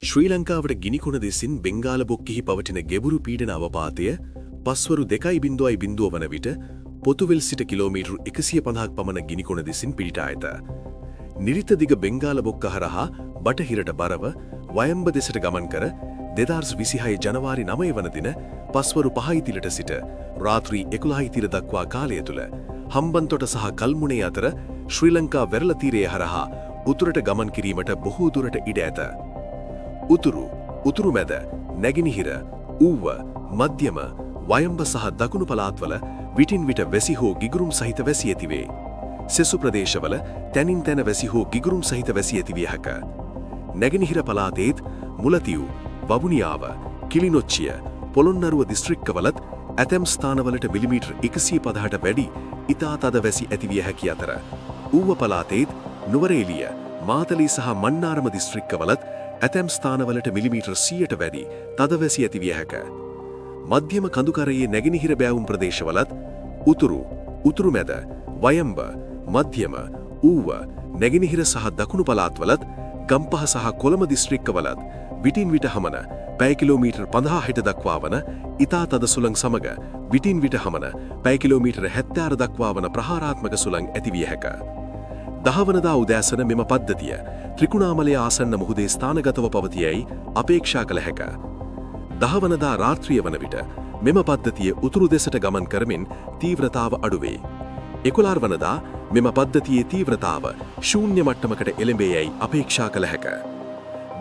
ශ්‍රී ලංකාවට ගිනිකොණ දෙසින් බෙන්ගාල බොක්කෙහි පවතින ගැඹුරු පීඩන අවපාතය පස්වරු 2.00 වන විට පොතුවිල් සිට කිලෝමීටර් 150ක් පමණ ගිනිකොණ දෙසින් පිහිටා ඇත. නිරිත දිග බෙන්ගාල බොක්ක හරහා බටහිරට බරව වයඹ දෙසට ගමන් කර 2026 ජනවාරි 9 වන දින පස්වරු 5:30ට සිට රාත්‍රී 11:30 දක්වා කාලය තුළ හම්බන්තොට සහ කල්මුනේ අතර ශ්‍රී ලංකා වෙරළ තීරය හරහා උතුරට ගමන් කිරීමට බොහෝ දුරට ඉඩ ඇත. උතුරු, උතුරු මැද, නැගෙනහිර, ඌව, මධ්‍යම, වයඹ සහ දකුණු පළාත්වල විටින් විට වැසි හෝ ගිගුරුම් සහිත වැසි ඇතිවේ. සෙසු ප්‍රදේශවල තැනින් තැන වැසි හෝ ගිගුරුම් සහිත වැසි ඇතිවිය හැක. නැගෙනහිර පළාතේත් මුලතිව්, වවුනියාව, කිලිනොච්චිය, පොළොන්නරුව දිස්ත්‍රික්කවලත් ඇතැම් ස්ථානවලට මිලිමීටර් 150ට වැඩි ඉතා තද වැසි ඇතිවිය හැකි අතර, ඌව පළාතේත් නුවරඑළිය, මාතලේ සහ මන්නාරම දිස්ත්‍රික්කවලත් ඇතැම් ස්ථානවලට මිලිමීටර් 100ට වැඩි තද වැසි ඇතිවිය හැක. මධ්‍යම කඳුකරයේ නැගෙනහිර බෑවුම් ප්‍රදේශවලත් උතුරු, උතුරු මැද, වයඹ, මධ්‍යම, ඌව, නැගෙනහිර සහ දකුණු පළාත්වලත් ගම්පහ සහ කොළඹ දිස්ත්‍රික්කවලත් විටින් විට හමන පැය කිලෝමීටර් 50 දක්වා වන ඉතා තද සුළං සමග විටින් විට හමන පැය කිලෝමීටර් 76 දක්වා වන ප්‍රහාරාත්මක සුළං ඇතිවිය හැක. 10 වනදා උදෑසන මෙම පද්ධතිය ත්‍රිකුණාමලය ආසන්න මුහුදේ ස්ථානගතව පවතියයි අපේක්ෂා කළ හැක. 10 වනදා රාත්‍රිය වන විට මෙම පද්ධතිය උතුරු දෙසට ගමන් කරමින් තීව්‍රතාව අඩුවේ. 11 වනදා මෙම පද්ධතියේ තීව්‍රතාව ශූන්‍ය මට්ටමකට එළඹේ යැයි අපේක්ෂා කළ හැක.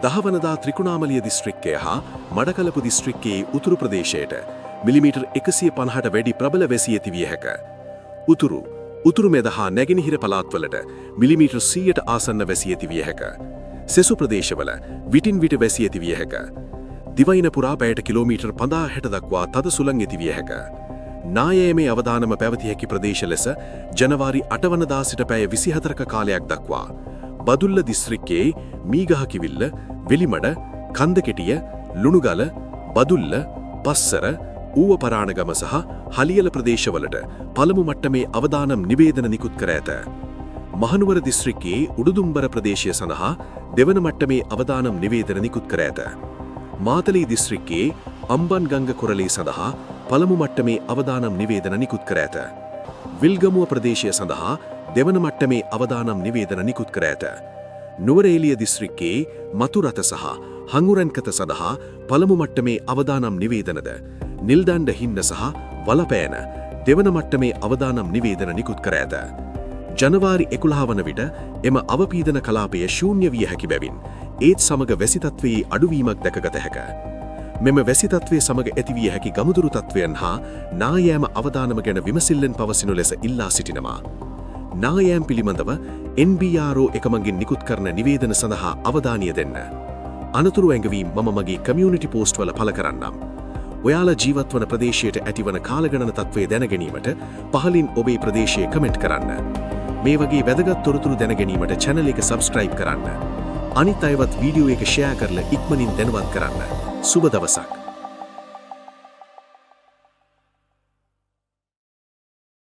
10 වනදා ත්‍රිකුණාමලය දිස්ත්‍රික්කය හා මඩකලපු දිස්ත්‍රික්කයේ උතුරු ප්‍රදේශයට මිලිමීටර් 150ට වැඩි ප්‍රබල වැසි ඇතිවිය හැක. උතුරු, උතුරු මැද හා නැගෙනහිර පළාත්වලට මිලිමීටර් 100ට ආසන්න වැසි ඇතිවිය හැක. සෙසු ප්‍රදේශවල විටින් විට වැසි ඇතිවිය හැක. දිවයින පුරා පැයට කිලෝමීටර් 50 දක්වා තද සුළං ඇතිවිය හැක. නායෑමේ අවදානම පැවතිය හැකි ප්‍රදේශ ලෙස ජනවාරි 8 වනදා සිට පැය 24ක කාලයක් දක්වා බදුල්ල දිස්ත්‍රික්කයේ මීගහකිවිල්ල, වෙලිමඩ, කන්දකෙටිය, ලුණුගල, බදුල්ල, පස්සර, ඌව පරාණගම සහ හලියල ප්‍රදේශවලට පළමු මට්ටමේ අවදානම් නිවේදන නිකුත් කර ඇත. මහනුවර දිස්ත්‍රික්කයේ උඩුදුම්බර ප්‍රදේශය සඳහා දෙවන මට්ටමේ අවදානම් නිවේදන නිකුත් කර ඇත. මාතලේ දිස්ත්‍රික්කයේ අම්බන්ගංග කොරළේ සඳහා පළමු මට්ටමේ අවදානම් නිවේදන නිකුත් කර ඇත. විල්ගමුව ප්‍රදේශය සඳහා දෙවන මට්ටමේ අවදානම් නිවේදන නිකුත් කර ඇත. නුවරඑළිය දිස්ත්‍රික්කයේ මතුරත සහ හංගුරන්කත සඳහා පළමු මට්ටමේ අවදානම් නිවේදනද, නිල්දණ්ඩ හින්න සහ වලපෑන දෙවන මට්ටමේ අවදානම් නිවේදන නිකුත් කර ඇත. ජනවාරි 11 වන විට එම අවපීඩන කලාපය ශූන්‍ය විය හැකි බැවින් ඒත් සමග වැසි තත්ත්වයේ අඩුවීමක් දැකගත හැක. මෙම වැසි තත්ත්වය සමග ඇතිවිය හැකි ගමුදුරු තත්ත්වයන් හා නායෑම අවදානම ගැන විමසිල්ලෙන් පවසිනු ලෙස ඉල්ලා සිටිනවා. නායෑම් පිළිබඳව NBRO එකමගින් නිකුත් කරන නිවේදන සඳහා අවධානය දෙන්න. අනතුරු ඇඟවීම් මම මගේ කමියුනිටි පෝස්ට් වල පළ කරන්නම්. ඔයාලා ජීවත් වන ප්‍රදේශයට ඇතිවන කාලගණන තත්ත්වය දැන ගැනීමට පහලින් ඔබේ ප්‍රදේශය කමෙන්ට් කරන්න. මේ වගේ වැදගත් තොරතුරු දැන ගැනීමට channel එක subscribe කරන්න. අනිත් අයවත් වීඩියෝ එක ෂෙයා කරලා ඉක්මනින් දැනුවත් කරන්න. සුබ දවසක්.